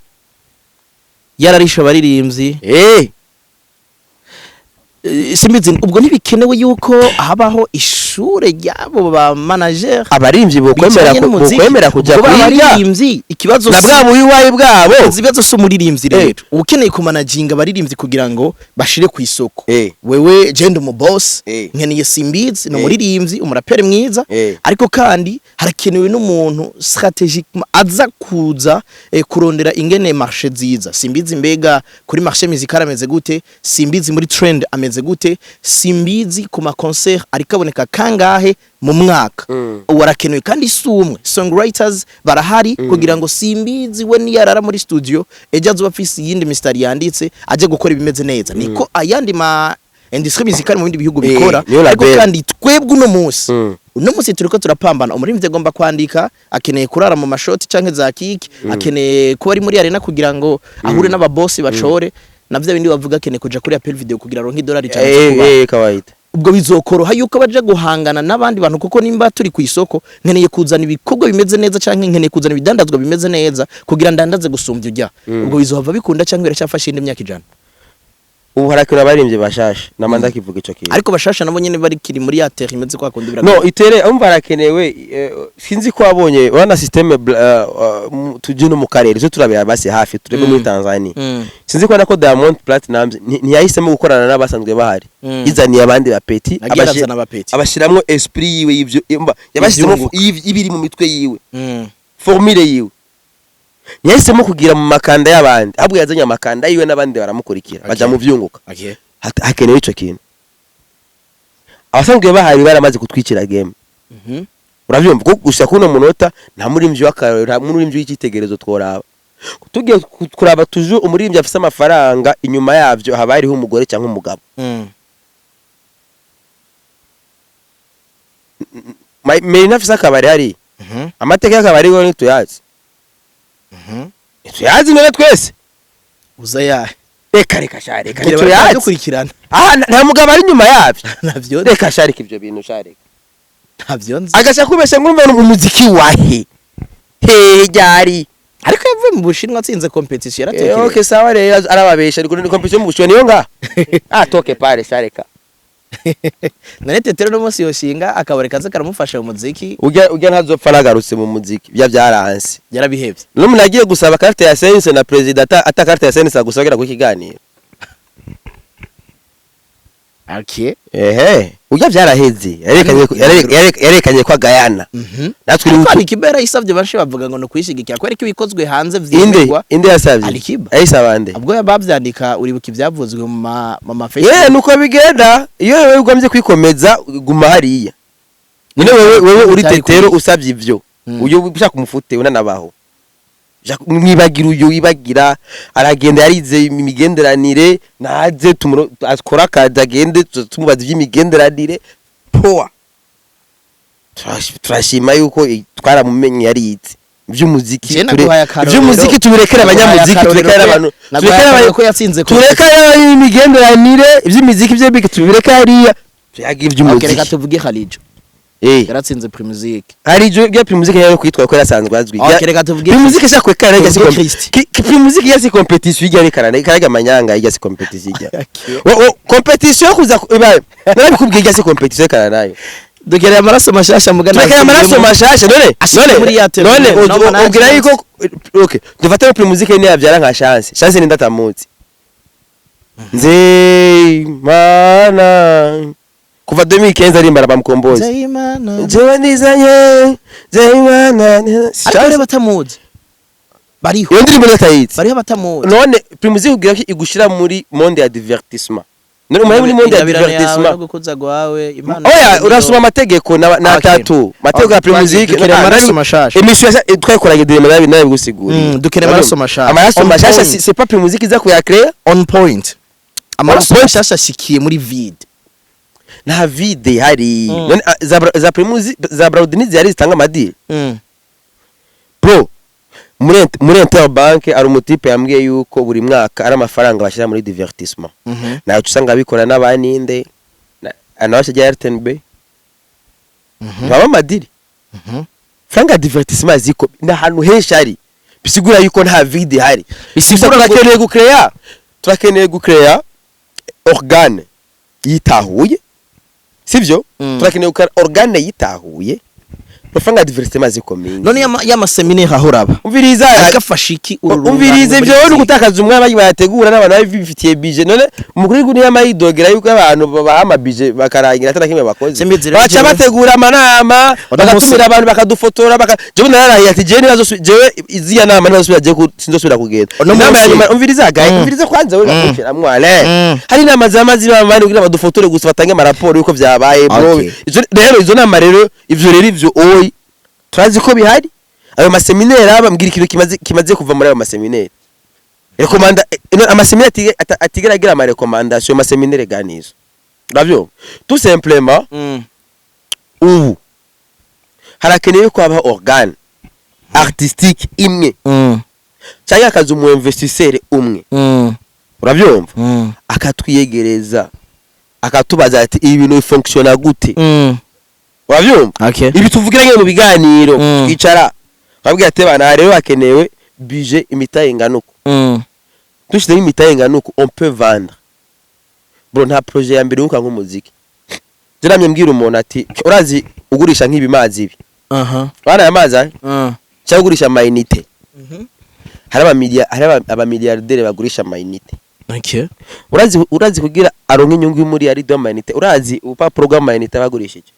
Yararishe abaririmbyi. Simbizi, ubwo ntibikenewe yuko habaho ishure ry'abo ba manager Abaririmbyi bokwemera bijanye n'umuziki? bokwemera kuja Ubwo kwiga. Abaririmbyi ikibazo Na bwa buyiwayi bwabo. Ikibazo si umuririmbyi rero, uba ukeneye kumanaginga abaririmbyi kugira ngo bashire ku isoko. Wewe je ndi umu boss, nkeneye Simbizi ni umuririmbyi, umuraperi mwiza. Ariko kandi harakenewe n'umuntu stratégique aza kuza kurondera ingene marché nziza. Simbizi mbega kuri marché musical ameze gute? Simbizi muri trend ameze gute? Simbizi ku ma concert ariko aboneka kangahe mu mwaka? Ubu arakenewe kandi si umwe, songwriters barahari, kugira ngo Simbizi we niyarara muri studio, ejo azoba afise iyindi mistari yanditse, aje gukora ibimeze neza. Niko ayandi ma industrie musicale mu bindi bihugu bikora. Niyo Ariko label. kandi twebwe uno munsi turiko turapambana. Umuririmbyi agomba kwandika, akeneye kurara mu mashoti canke za kiki, akeneye kuba ari muri arena kugira ngo ahure n'ababosi bacore na vya bindi bavuga, akeneye kuja kuri appel video kugira aronke idolari 100 zo kubaho. Kawaida. Ubwo bizokoroha yuko baje guhangana n'abandi bantu, kuko nimba turi ku isoko, nkeneye kuzana ibikorwa bimeze neza canke nkeneye kuzana ibidandazwa bimeze neza kugira ndandaze gusumbya ujya. Ubwo bizohava bikunda canke biracyafashe indi myaka 100? Ubu harakira abaririmbyi bashasha, nama ndakivuga ico kintu. Ariko bashasha nabo nyene bari kiri muri ya terre imeze kwa kundi biragoye. No itere, umva, harakenewe, sinzi ko wabonye urabona système tujye no mu karere zo turabera basi hafi, turebe muri Tanzania. Sinzi ko nako Diamond Platnumz ntiyahisemo gukorana n'abasanzwe bahari, yizaniye abandi ba petit. Agiye arazana aba petit. Abashiramwo esprit yiwe y'ivyo, umva, yabashizemo Ivyunguka. ibiri mu mitwe yiwe, formule yiwe. Ntiyahisemo kugira mu makanda y'abandi, ahubwo yazanye amakanda yiwe n'abandi baramukurikira, baja mu vyunguka. Hakenewe ico kintu. Abasanzwe bahari baramaze kutwicira game. Uravyumva ko gusa kuno munota nta murimvyi w'akarorero, nta murimvyi w'icyitegererezo tworaba. Tugiye kuraba toujours umuririmbyi afise amafaranga, inyuma yavyo haba hariho umugore cyangwa umugabo. Merina afise akabari hari amateka y'akabari go ntituyazi. Ntituyazi none twese. Uza ya Reka, reka sha, reka. Ngira Ntituyazi. dukurikirana. Aha nta mugabo ari inyuma yavyo. Navyo. Reka sha, reka ivyo bintu sha, reka. Ntavyo nzi. Agasha kubesha ngo urumva umuziki wahe hehe ryari? Ariko yavuye mu Bushinwa atsinze competition, yaratekereje. Okay, sawa rero, arababesha, ariko ni competition mu Bushinwa niyo nga ah toke pale sha, reka. None Tetero no munsi yoshinga akabari kaza karamufasha mu muziki? Ujya ntazopfa nagarutse mu muziki, bya byaranse. Yarabihevye. N'umuntu agiye gusaba carte ya sense na president ata carte ya sense agusabira ku kiganiro. Ehe, ujya byaraheze, yerekanye ko agayana. Natwe Ariko Alikiba yarayisavye, benshi bavuga ngo no kuyishigikira kubera ko ibikozwe hanze inde vyemerwa. Inde yasavye? Alikiba. Ayisaba nde? Ubwo bavyandika, uribuka ivyavuzwe mu ma Facebook. Ye, nuko bigenda iyo wewe ugomvye kwikomeza, guma hariya. None wewe uri Utari Tetero kuri- usavye ivyo, uyo ushaka umufute unanabaho. Mwibagira uyo wibagira, aragenda yarize imigenderanire, naze akora akazi, agende tumubaza iby'imigenderanire poa. Turashima yuko twaramumenye yarize iby'umuziki. Je naguhaye akarorero. Iby'umuziki tubirekere Naguhaye abanyamuziki, akarorero turekere abantu, naguhaye turekere akarorero ko yatsinze tureka imigenderanire. Iby'imiziki byo tubireke hariya, tuyaga Okay, reka iby'umuziki. tuvuge Khalijo. Yaratsinze Primusic. Hari ibyo bya Primusic rero kwitwa ko yarasanzwe azwi. Okay, reka tuvuge Primusic shaka kwekana ijya si tuvuge Christ. Primusic ijya si competition, ijya rekana ikaraga amanyanga, ijya si competition ijya. Wo competition yo kuza ibaye narabikubwiye, ijya si competition rekana nayo. Dukeneye amaraso mashasha mugana. Turekeye amaraso mashasha none. Ashike None muri ya none terrain, no management. ubwira yuko okay, dufate Primusic ni yabyara nka Chance. Chance ni ndatamuzi Nzeyimana kuva 2015 arimbara bamukombozi. Nzeyimana. Jewe nizanye Nzeyimana. Ariko rero batamuzi bariho. Iyo ndirimbo ndatayizi. Bariho batamuzi. None Primusic kugira ko igushira muri monde ya divertissement, none muri monde ya Ingabirano yawe no divertissement. gukuza gwawe impano Oya, yawe urasoma amategeko na tatu mategeko ya Primusic. Dukeneye amaraso mashasha. Émission twayikoranye direma nabi nabi gusigura. Dukeneye amaraso mashasha. Amaraso On mashasha. point. C'est pas Primusic iza kuyacréer. On point, amaraso On point. mashasha ashikiye muri vide. Nta vide ihari. None za Primusic za Braudini zihari zitanga amadiri. Bro, muri Interbank ari umutipe yambwiye yuko buri mwaka ari amafaranga bashyira muri divertissement. Nawe usanga bikora n'abaninde anabasha RTNB baba amadiri. Franga divertissement ziko ni ahantu henshi hari, bisigura yuko nta vide ihari. Bisigura Gusa turakeneye gucrea organe yitahuye, sivyo? Turakeneye gukora organe yitahuye, amafaranga ya divertissement ziko mingi. None y'amaseminaire ahoraba Umviriza. agafasha iki uru Umviriza, rungano ibyo muri ni ugutakaza umwanya bagiye bayategura n'abantu bari bifitiye bije. None umukuru w'igihugu niyo amayidogera yuko abantu babaha amabije bakarangira atari kimwe bakoze. Simbizi rero Baca jewe. bategura amanama, Uno bagatumira abantu, bakadufotora, baka jewe nararahiye ati jewe nibazo jewe iziya nama nibazosubira jewe sinzosubira kugenda. Uno Inama ya munsi- nyuma, umviriza gahe, umviriza kwanza wewe, gakurikira mwale. Hari inama zama ziba abandi kugira badufotore gusa, batange amaraporo yuko vyabaye, bro. Izo rero, izo nama rero, ivyo rero, ivyo oyi turazi ko bihari ayo maseminaire aba. Mbwira ikintu kimaze kuva muri ayo maseminaire, recommanda no, amaseminaire atigera agira ama recommandation, amaseminaire ganizo uravyumva tout simplement. Ubu harakeneye ko habaho organe artistique imwe cyangwa akaza umu investisseur umwe, uravyumva, akatwiyegereza, akatubaza ati ibi bintu bifonctiona gute? Uravyumva? Okay. Ibi tuvugira nyine mu biganiro, twicara twabwira ati bana rero hakenewe budget, imitahe ingana uku, dushyizemo imitahe ingana uku, on peut vendre. Bro, nta projet ya mbere yunguka nk'umuziki. Je namye mbwira umuntu ati urazi ugurisha nk'ibi mazi ibi, bana aya mazi aya, cyangwa ugurisha ama unité. Hari aba milliardaire bagurisha ama unité. Urazi kugira aronke inyungu y'umuriyaridi w'ama unité, urazi urupapuro rw'ama unité bagurishije?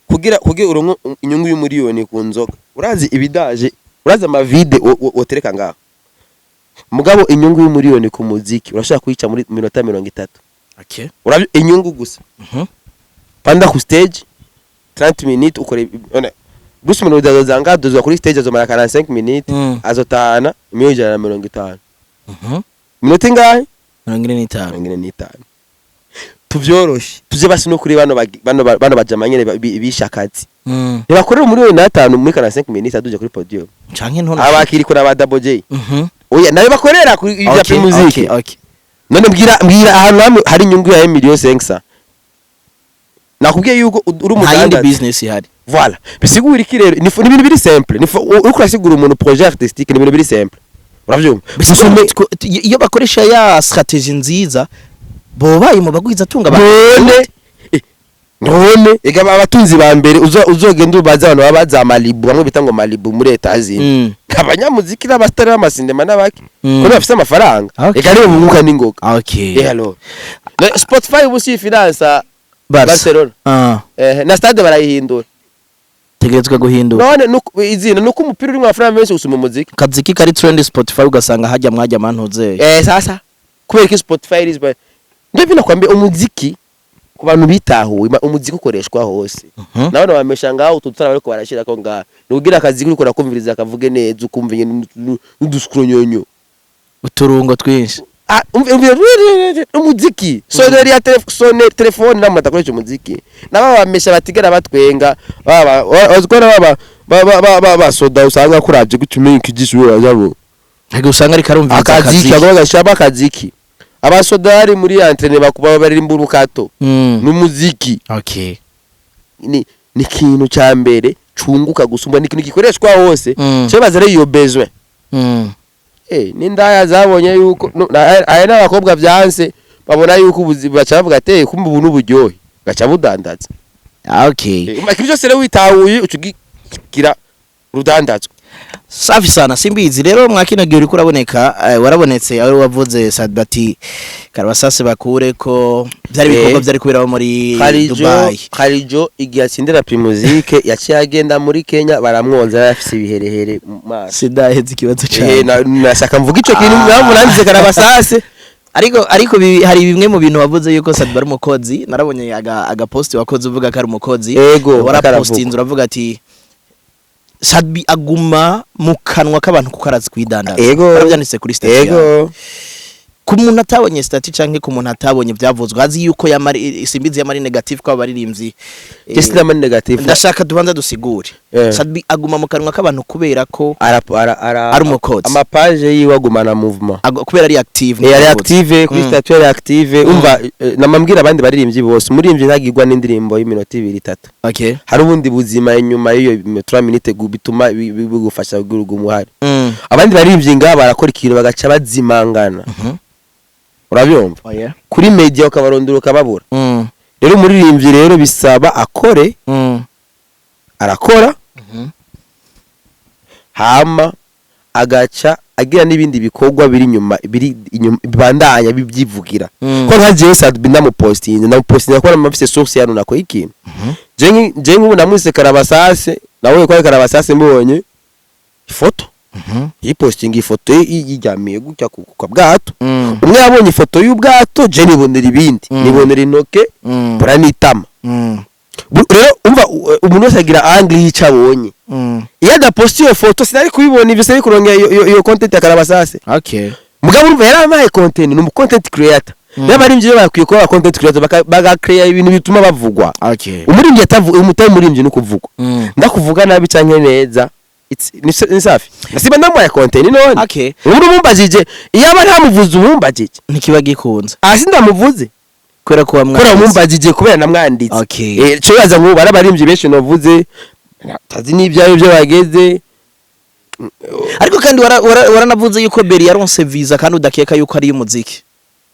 Kugira uronke inyungu y'umuriyoni ku nzoga, urazi ibidaje, urazi amavide wotereka ngaho. Mugabo inyungu y'umuriyoni ku muziki urashobora kuyica muri minota 30. Urabi inyungu gusa. Panda ku stage 30 minutes ukore one. Bruce Melody azoza ngaha, adozwa kuri stage, azomara 45 minutes, azotahana 150 miliyoni. Minota ingahe? 45. 45. Tuvyoroshe, tuze basi no kuri bano bano bajama nyene bishakazi. Ntibakorera 1.5 miliyoni muri 45 minutes aduje kuri podium. Canke ntono. Abakiri kuri aba Double J. Oya, nayo bakorera kuri ibya music. None mbwira ahantu hamwe hari inyungu ya 1.5 million. Nakubwiye yuko uri Nta yindi umudandaza. business ihari. Voilà, bisigura iki rero? Ni ibintu biri simple. Ni uriko urasigura umuntu projet artistique, ni ibintu biri simple, uravyumva? Bisigura Gusa iyo bakoresha ya stratégie nziza bobaye mu bagwiza tunga. None ega abatunzi ba mbere uzogenda ubaza abantu baba baza Malibu, bamwe bita ngo Malibu muri Etazini, abanyamuziki n'abasitari b'amasinema n'abaki, ko bafise amafaranga. Ega nibo bunguka n'ingoga. Eh, alors Spotify ubu si finance Barca. Barcelona? Eh, na stade barayihindura. Tegerezwa guhindura. None izina nuko umupira urimo amafaranga menshi gusumba umuziki. Kaziki kari trend Spotify, ugasanga hajya mwajya mantuze. Eh, sasa kubera ko Spotify is ndio binakwambia umuziki ku bantu bitahuwe, umuziki ukoreshwa hose. Nabona bamesha ngaho ututara bariko barashirako ngaho nukugira akazi uriko urakumviriza akavuge neza, ukumva nyene n'udusukuronyonyo. Uturungo twinshi. Ah, umve umuziki, sonnerie ya telefone, telefone namwe atakoresha umuziki, naba bamesha batigera batwenga, baba wazikora baba baba baba basoda usanga kuravye gutumenya ikijisho yabo. Ntabwo usanga ariko arumviriza. Akaziki agomba gashaba akaziki, abasodari muri entraînement bakuba baririmba urukato n'umuziki. Ni ikintu cya mbere cunguka gusumba, ni ikintu gikoreshwa hose. Cyo baza rero iyo besoin. Eh, n'indaya zabonye yuko aya n'abakobwa byanse babona yuko ubuzima, baca bavuga ati: "Eh, kumbe ubu n'uburyohe," gaca budandaza. Eh, ikintu cyose rero witahuye uca ugigira urudandazwa. Safi sana. Simbizi rero mwakino gihe uriko uraboneka, warabonetse aho wavuze Sadbati Karabasase bakure ko byari ibikorwa byari kuberaho muri Kharijo. Dubai. Kharijo igihe atsindira Primusic yaciye agenda muri Kenya, baramwonza, yari afise ibiherehere mu maso. Sindaheze ikibazo Eh, cyane. Nashaka mvuga ico kintu mpamvu nanditse Karabasase. Ariko hari bimwe mu bintu wavuze yuko Sadba ari umukozi. Narabonye aga post wakoze uvuga ko ari umukozi. Ego. Warapostinze uravuga ati Sadbi aguma mu kanwa k'abantu kuko arazi kwidandaza. Ego. Warabyanditse kuri statut yawe. Ego. Ku muntu atabonye statut canke ku muntu atabonye byavuzwe, azi yuko yamari Simbizi yamari negative ko abaririmbyi Je sinama negative. Ndashaka dubanza dusigure. Sadbi aguma mu kanwa k'abantu kubera ko ara ari umukozi. Amapaje yiwe agumana mouvement. Kubera ari active. Eh, ari Umukozi. active kuri statut, ari active. Umva, namambwira abandi baririmbyi bose, umuririmbyi ntagirwa n'indirimbo y'iminota ibiri itatu. Hari ubundi buzima inyuma y'iyo 3 minutes bituma bigufasha kugira ugume uhari. Abandi baririmbyi ngaha barakora ikintu bagaca bazimangana, urabyumva? Oh, yeah. Kuri media ukabarondera ukababura. Rero umuririmbyi rero bisaba akore, arakora, hama agaca agira n'ibindi bikorwa biri inyuma, biri inyuma bibandanya bibyivugira. Ko nka jewe Sadbi ndamupostinze ko namafise source yano nako ikintu. Je nk'ubu namwise Karabasase, nawe ko ari Karabasase, mbonye ifoto yipostinga ifoto ye yiryamiye gutya ku bwato. Umwe yabonye ifoto y'ubwato, je nibonera ibindi, nibonera intoke, mbura n'itama. Rero umva, umuntu wese agira angle y'ico abonye. Iyo adaposta iyo foto sinari kubibona ivyo, sinari kuronka iyo content ya Karabasase. Mugabo urumva yarampaye content, ni umu content creator. N'abaririmbyi rero bakwiye kuba aba content creator, bagacrea ibintu bituma bavugwa. Umuririmbyi atavu umutari umuririmbyi ni ukuvugwa. Ndakuvuga nabi canke neza, ni safi, nasiba ndamuhaye content none. Ubu umumbajije, iyo aba ntamuvuze umumbajije, Ntikiba gikunze. Hasi ndamuvuze. Kubera ko Kubera wamwanditse. umumbajije, kubera namwanditse. Eh, cyo yaza nk'ubu ari abaririmbyi benshi navuze tazi n'ibyayo byo bageze. Ariko kandi waranavuze yuko Beri yaronse visa kandi udakeka yuko ari iy'umuziki.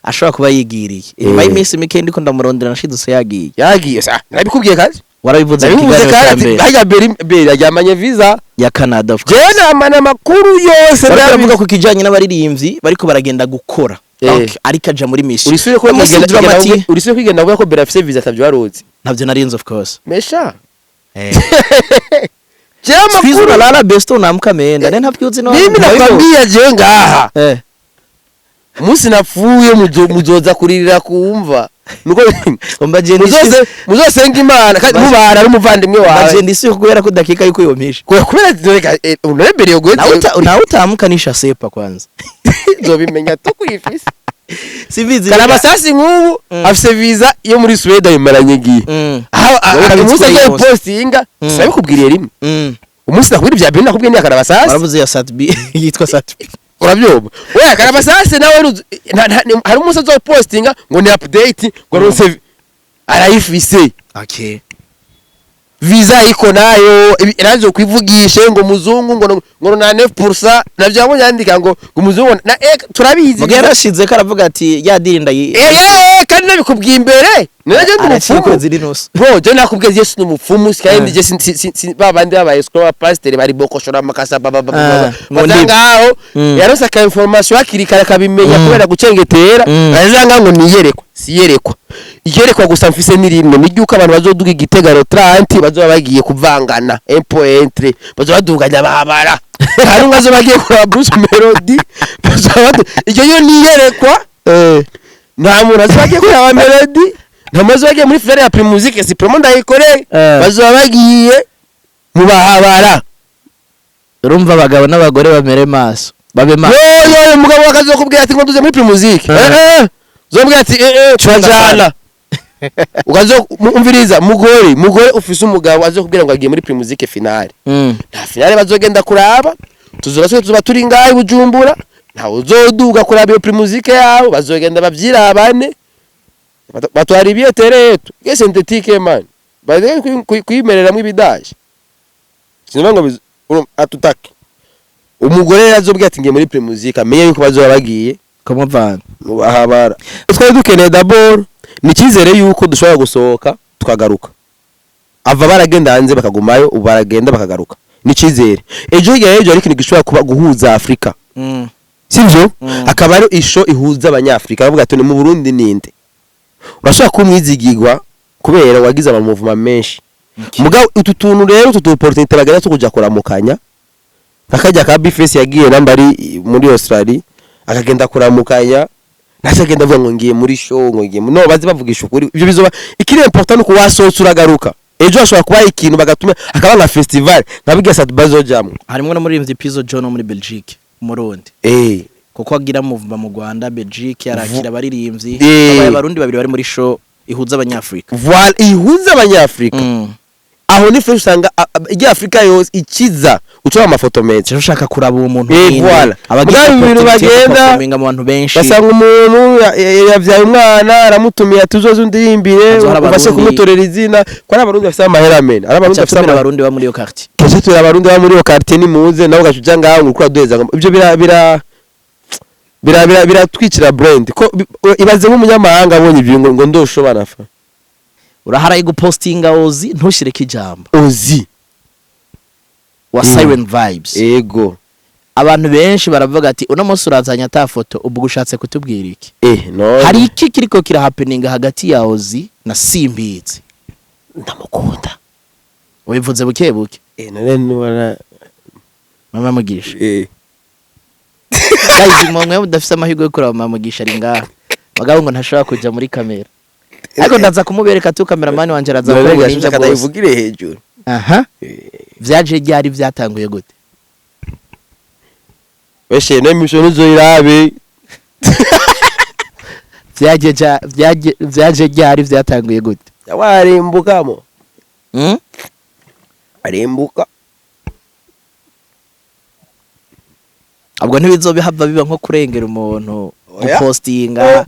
Ashobora kuba yigiriye inyuma y'iminsi mike. Ndiko ndamurondera, nashidutse yagiye. Yagiye sa, nabikubwiye kazi. Warabivuze mu Nabivuze kiganiro kandi cya ati mbere. Hajya Beri, Beri aryamanye visa Ya Canada, of course. Jewe namana amakuru yose. Bariko Ndabizi. baravuga ku kijanye n'abaririmbyi bariko baragenda gukora. Donc, ariko aja muri mission. Urisubire ko Umunsi Dramati urisubire kwigenda avuga ko Beri afise visa, atavyo waruzi. Ntabyo narinzi, of course. Mesha. Jewe Siku hizi amakuru unalala besto, unaamka ameenda. Ne ntabyo no. Mimi nakwambia, jewe ngaha umunsi napfuye muzoza kuririra kumva nuko Umba je muzoze muzosenga Imana kandi mubara ari umuvandimwe wawe. Mba je ndisi kubera ko dakika yuko yomisha. Kubera reka unarebereye Nawe gweze. Nawe utaamka nisha sepa kwanza. Nzobimenya tukwifise. Sibizi. Karabasasi nk'ubu afise visa yo muri Sweden ayimaranye igihe. Aho Wowe umunsi ukabitse agiye kuri postinga, sinabikubwiriye rimwe. Umunsi nakubwira ibya Beri, nakubwiye ni Karabasasi. Baravuze ya Satbi, yitwa Satbi. Urabyumva we, Karabasasi nawe hari umunsi azopostinga ngo ni update, ngo aronse, arayifise. Visa iko nayo, nazo kwivugishe ngo muzungu ngo na 9% navyo yabonye yandika ngo muzungu na turabizi. Muga yarashize ko aravuga ati ya diri ndayi. Kandi nabikubwiye imbere nanje ndi Araciye umupfumu. ukwezi n'inusu. Bro, je nakubwiye, Yesu ni umupfumu kandi je ba bandi babaye escroc ba pasteur bari bokoshora amakasa ba ba ba Ah, mu ndimi. ngaho yaronse aka information hakiri kare akabimenya kubera gucengetera. Araza ngo niyerekwa, siyerekwa, iyerekwa gusa mfise ni rimwe, ni ryuko abantu bazoduga igitegaro 30 bazoba bagiye kuvangana 1.3, bazoba baduganya babara hari umwe azoba agiye kuraba Bruce Melody, bazoba iryo yo niyerekwa. Nta muntu azoba agiye kuraba Melody, nta muntu azoba agiye muri finale ya Primusic, si promo ndayikoreye. Bazoba bagiye mu bahabara. Urumva abagabo n'abagore bamere maso, babe maso. Yo yo, umugabo akazokubwira ati ngo nduze muri Primusic, zomubwira ati turajana. Ukazo umviriza, mugore ufise umugabo azokubwira ngo agiye muri Primusic finale, nta finale bazogenda kuraba. Tuzoba twe tuzoba turi ngaho i Bujumbura, ntawe uzoduga kuraba iyo Primusic yabo, bazogenda bavyirabane, batwara ibiyetere yetu ge synthétique man, baze kwimereramwo ibidaje. Sinumva ngo atutake umugore rero azobwira ati ngiye muri Primusic, amenye yuko bazoba bagiye Kumuvanga. mu bahabara. Twari dukeneye d'abord ni icyizere yuko dushobora gusohoka tukagaruka. Ava baragenda hanze bakagumayo, ubu baragenda bakagaruka, ni icyizere. Ejo hirya y'ejo hari ikintu gishobora kuba guhuza Afurika, sibyo? Akaba ari isho ihuza Abanyafurika, bavuga ati ni mu Burundi ninde urashobora kuba umwizigirwa kubera wagize amamuvuma menshi. Mugabo utu tuntu rero, utu tu opportunité bagenda tukuja kuramukanya, akajya ka Bface yagiye namba ari muri Australia akagenda kuramukanya, ntacyo agenda avuga ngo ngiye muri show, ngo ngiye no bazi bavugisha ukuri. Ibyo bizoba ikiri important nuko wasohotse uragaruka. Ejo hashobora kuba ikintu bagatuma akaba nka festival nka biga sat bazojamwo. Harimo n'umuririmbyi Pizzo John wo muri Belgique, Umurundi, kuko agira muvuba mu Rwanda, Belgique, arakira abaririmbyi. Abaye abarundi babiri bari muri show ihuza Abanyafrika. Voilà, ihuza Abanyafrika. Aho ni fresh, usanga ijya Afrika yose ikiza ucora amafoto meza. Cyo ushaka kuraba uwo muntu Eh, ninde, voilà. abagira Mugabo ibintu opportunity yo bagenda, performinga mu bantu benshi. Basanga umuntu yavyaye umwana, aramutumiye ati uzoze undirimbire, Hazohora ubashe Abarundi. kumutorera izina, ko ari Abarundi bafise amahera mene, ari Abarundi bafise Acatumira amahera. Abarundi ba muri iyo quartier. Keshe turi Abarundi ba muri iyo quartier, nimuze nawe ugaca uja ngaho ngo uriko uraduheza ngo ibyo bira biratwicira brand ko ibaze nk'umunyamahanga abonye ibyo ngo ndoshobora fa. Uraharaye gupostinga Ozi, ntushireko ijambo. Ozi Wa Siren Vibes. Ego. Abantu benshi baravuga ati uno munsi urazanye ata foto, ubwo ushatse kutubwira iki? No. Hari iki kiriko kirahappeninga hagati ya Ozi na Simbizi? Ndamukunda. Wivuze buke buke. None nubona. Mama Mugisha. Guys, mwe mudafise amahirwe yo kuraba Mama Mugisha ari ngaha, bagabo ngo ntashobora kuja muri kamera, ariko ndaza kumubereka tu, cameraman wanje araza None gukora ubuninja gashaka bwose. ndayivugire hejuru. Aha, vyaje ryari? Vyatanguye gute? Weshe no mission uzoyirabe. Vyaje ryari? Vyatanguye gute? Warimbukamo. Arimbuka. Ubwo ntibizobihava biba nko kurengera umuntu Oya. gupostinga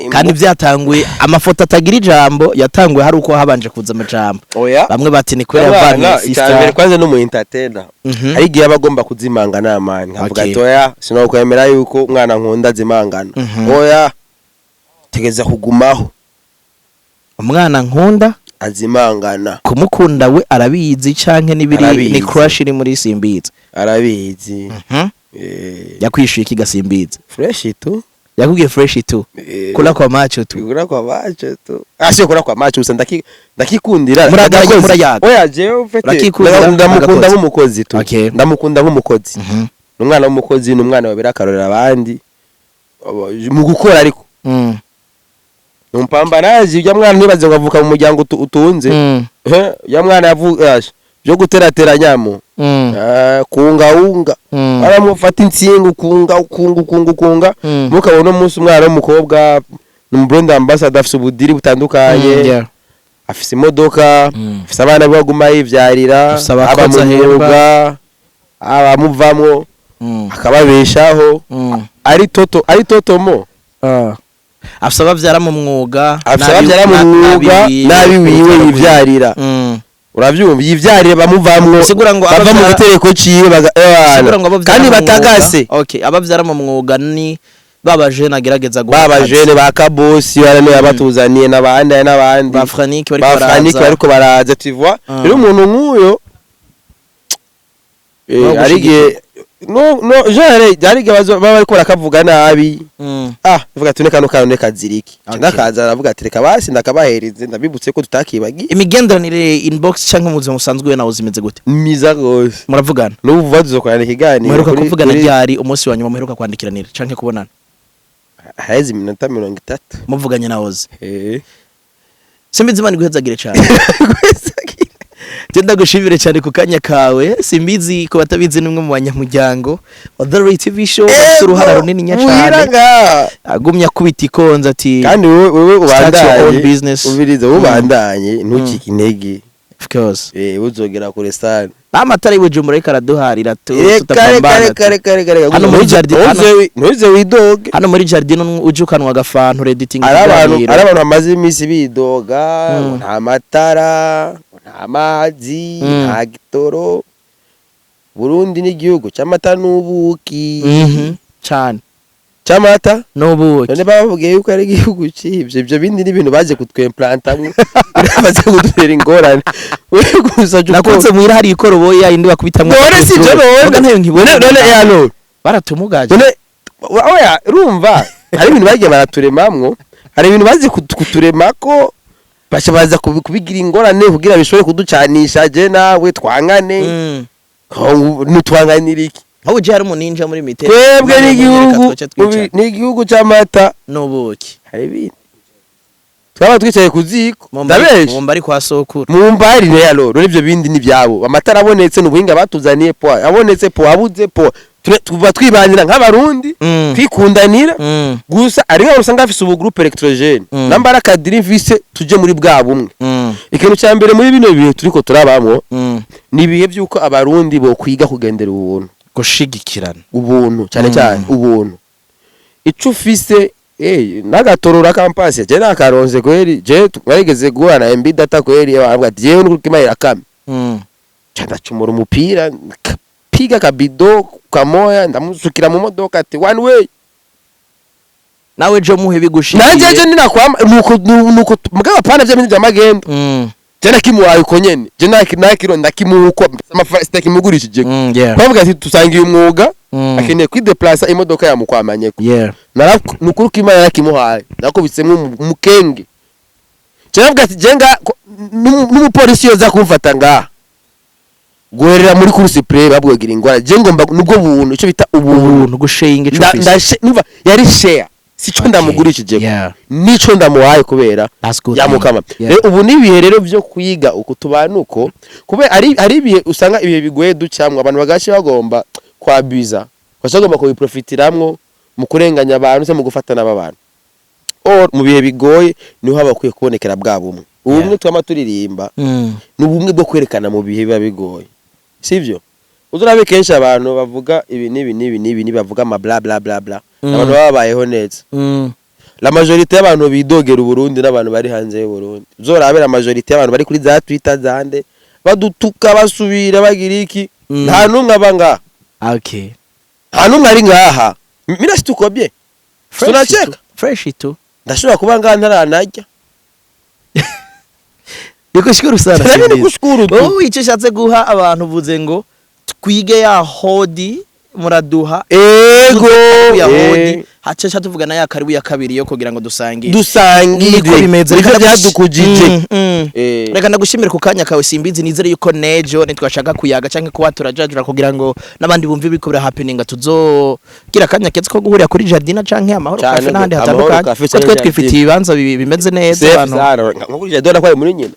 kandi byatanguye amafoto atagira ijambo, yatanguye hari uko habanje kuza amajambo? Oya. Bamwe bati ni kubera Abana, yavanye icya mbere sister. kwanza no mu entertainer hari igihe aba agomba kuzimanga namani nkavuga ati oya, sinokwemera yuko umwana nkunda azimangana. Oya. Tegeza kugumaho. Umwana nkunda azimangana. Kumukunda we arabizi canke nibiri? Arabizi. Ni crush iri muri Simbizi? Arabizi. Yakwishuye iki gasimbizi? Fresh tu. Yakubwiye fresh tu? Kula kwa macho tu. Kula kwa macho tu. Ah, sio kula kwa macho gusa, ndakikundira. Murayaga, murayaga. Oya, jewe ufite Urakikundira, ndamukunda agakozi. nk'umukozi tu. Ndamukunda nk'umukozi. Ni umwana w'umukozi, ni umwana wabera akarorera abandi mu gukora, ariko ni umumpambanaji. Ujya mwana ntibaze ngo avuka mu muryango utunze. Ujya mwana yavuga byo guterateranyamo, kungaunga, aramufata insinga, ukunga ukunga ukunga ukunga. Mukabona umunsi umwana w'umukobwa ni umu brand ambassador, afise ubudiri butandukanye, afise imodoka, afise abana baguma yivyarira, Afise aba abakozi mu ahemba. mwuga abamuvamwo, akababeshaho. Ari toto, ari totomo. Ah. Afise abavyara mu mwuga. Afise abavyara mu mwuga n'abiwiwe yivyarira. Uravyumva, yivyarira bamuvamwo, Bisigura ngo bava mu gitereko ciwe Bisigura ngo abavyara kandi mu mwuga- batagase. Okay, abavyara mu mwuga ni baba jeune agerageza guha baba akazi. jeune ba Kabosi barane yabatuzaniye n'abandi n'abandi. Ba Frank bariko ba Frank baraza. bariko baraza, tu vois. Rero umuntu nk'uyo No hari igihe no genre hari igihe baba bariko barakavuga nabi. Ah, vuga ati kano kano kaziriki. Ndakaza aravuga ati reka basi ndakabahereze, ndabibutse ko tutakibagiye. Imigenderanire inbox canke mu buzima busanzwe we nawe zimeze gute? Myiza gose. Muravugana? N'ubu vuba tuzokorana ikiganiro. Muheruka kuvugana ryari? Umunsi wa nyuma muheruka kwandikiranira canke kubonana? Haheze iminota 30. Muvuganye na Ozi? Eh. Simbizi, Imana iguhezagire cane. Je ndagushimire cyane ku kanya kawe. Simbizi, ku batabizi, n'umwe mu banyamuryango wa The Ray TV Show, afite uruhara runini cyane, ngaha agumya akubita ikonza ati kandi wewe Start your own ubandanye business. Ubirize, wowe ubandanye, ntucike intege. Of course. Uzogera kure sana. Amatara y'Ibujumbura ariko araduharira tu. Reka, reka. Tutapambana tu. Reka, reka, reka, reka. Hano muri jardin, Ntuze widoge. Hano muri jardin uje ukanwa agafanta, ureditinga Ari abantu ikiganiro. ari abantu bamaze iminsi bidoga ngo nta matara, ngo nta mazi, nta gitoro. Burundi n'igihugu cy'amata n'ubuki. Cyane. Cy'amata n'ubuki. None bavugiye yuko ari igihugu cy'ibyo, ibyo bindi ni ibintu baje kutwemplantamwo, baze kudutera ingorane. Wewe gusa jya Nakunze muhira hari ikoroboyi ya indi bakubitamwo. None si ibyo, none None ntayo nkibona. None ya none Baratumugaje. None oya, urumva hari ibintu bagiye baraturemamwo, hari ibintu bazi kuturemako, baca baza kubigira ingorane kugira bishobore kuducanisha je nawe twankane. Ntitwanganira iki? Aho uje hari umuninja muri miteri. Twebwe n'igihugu n'igihugu cy'amata n'ubuki. Hari ibindi twaba twicaye ku ziko, ndabesha. Mumba ari kwa sokuru. Mu mbari rero rero ibyo bindi ni byabo. Amatara abonetse ni ubuhinga batuzaniye, po abonetse, po abuze, po tuba twibanira nk'Abarundi, twikundanira. Gusa ari nk'abantu usanga bafise ubu groupe électrogène, namba ari akadiri mvise tuje muri bwa bumwe. Ikintu cya mbere muri bino bihe turiko turabamwo ni ibihe by'uko Abarundi bo kwiga kugendera ubuntu, Gushigikirana. ubuntu cyane cyane ubuntu. Ico ufise n'agatorora kampasi je nakaronse kweri, je twarigeze guhura na MB Data kweri, baravuga ati jewe nuko kame ndacumura umupira, piga kabido kamoya, ndamusukira mu modoka ati one way. Nawe jo muhe bigushikiye. Nanje je ninakwama nuko mugabo apana vya bintu vya magendo. Je nakimuhaye uko nyene, je nakiro ndakimuha uko amafaranga, sitakimugurishije. Bavuga ati tusangiye umwuga, akeneye kwideplasa, imodoka yamukwamanyeko. Nukuri ko Imana yarakimuhaye, nakubitsemwo umukenge. Je navuga ati je nga n'umupolisi yoza kumfata ngaha guherera muri cour suprême babwogira ingwara, je ngomba nubwo buntu, ico bita ubuntu. Ubuntu, gushinga ico ufise. Numva yari share, sico ndamugurishije, nico ndamuhaye kubera That's good. yamukama. Rero ubu ni ibihe rero byo kwiga uko tubana uko, kubera ari ibihe usanga ibihe bigoye ducamwa, abantu bagace bagomba kwabiza, bagaca bagomba kubiprofitiramwo mu kurenganya abantu se mu gufatana b'abantu. Or mu bihe bigoye niho haba hakwiye kubonekera bwa bumwe, ubumwe twama turirimba. Ni ubumwe bwo kwerekana mu bihe biba bigoye, sivyo? Uzurabe kenshi abantu bavuga ibi n'ibi n'ibi n'ibi n'ibi, bavuga ama bla bla bla bla, abantu baba babayeho neza. La majorité y'abantu bidogera Uburundi n'abantu bari hanze y'u Burundi. Uzorabe la majorité y'abantu bari kuri za Twitter zande badutuka, basubira bagira iki, nta numwe aba ngaha. Nta numwe ari ngaha. Mira, situko bien? Fresh Tunacheka. tu. Fresh tu. Ndashobora kuba ngaha ntaranarya. Nikushukuru sana. Nami Simbizi. nikushukuru tu. Wowe icyo ushatse guha abantu, uvuze ngo twige ya hodi muraduha Ego. Ya hodi, haca tuvuga na ya karibu ya kabiri yo kugira ngo dusangire. Dusangire. Niko bimeze. Niko Reka byadukujije. Reka ndagushimire ku kanya kawe, Simbizi. Nizere yuko nejo nitwashaka kuyaga canke kuba turajajura kugira ngo n'abandi bumve ibiriko birahappeninga, tuzogira akanya keza ko guhurira kuri Jardina canke Amahoro Cane Cafe n'ahandi Amahoro hatandukanye, Cafe ko canke twe Jardina. twifitiye ibibanza bimeze neza Safe abantu sana, nko kuri Jardina kwari muri nyina.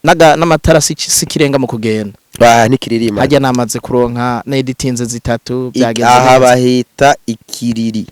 N'amatara si ikirenga mu kugenda. Ah, ntikiririma. Hajya namaze kuronka n'editinze zitatu, byagenze Aha neza. Bahita ikiriri.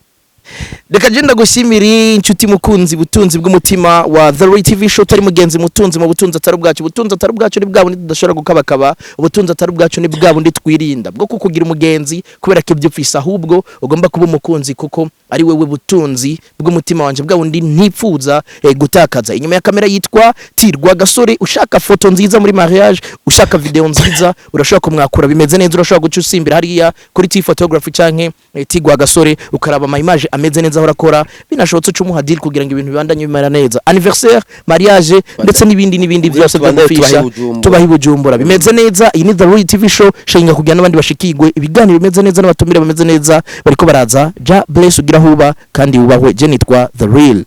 Reka je ndagushimire, inshuti mukunzi, butunzi bw'umutima wa The Ray TV Show, utari mugenzi mutunzi mu butunzi atari ubwacu. Ubutunzi atari ubwacu ni bwa bundi tudashobora gukabakaba. Ubutunzi atari ubwacu ni bwa bundi twirinda bwo kukugira umugenzi kubera ko ibyo ufise, ahubwo ugomba kuba umukunzi kuko ari wewe butunzi bw'umutima wanje, bwa bundi ntipfuza gutakaza. Inyuma ya kamera yitwa Tirwa Gasore. Ushaka foto nziza muri mariage, ushaka video nziza, urashobora kumwakura, bimeze neza. Urashobora guca usimbira hariya kuri T Photography canke Tigwa Gasore, ukaraba ama image ameze neza aho urakora. Binashobotse uca umuha deal kugira ngo ibintu bibandanye bimera neza, anniversaire, mariage, ndetse n'ibindi n'ibindi byose byo Tubandanye gufisha. tubahe Bujumbura. Tubahe i Bujumbura bimeze neza. Iyi ni The Royal TV Show. Shinga kugira n'abandi bashikigwe ibiganiro bimeze neza n'abatumire bameze neza bariko baraza. Ja bless, ugira huba kandi wubahwe. Je nitwa The Real.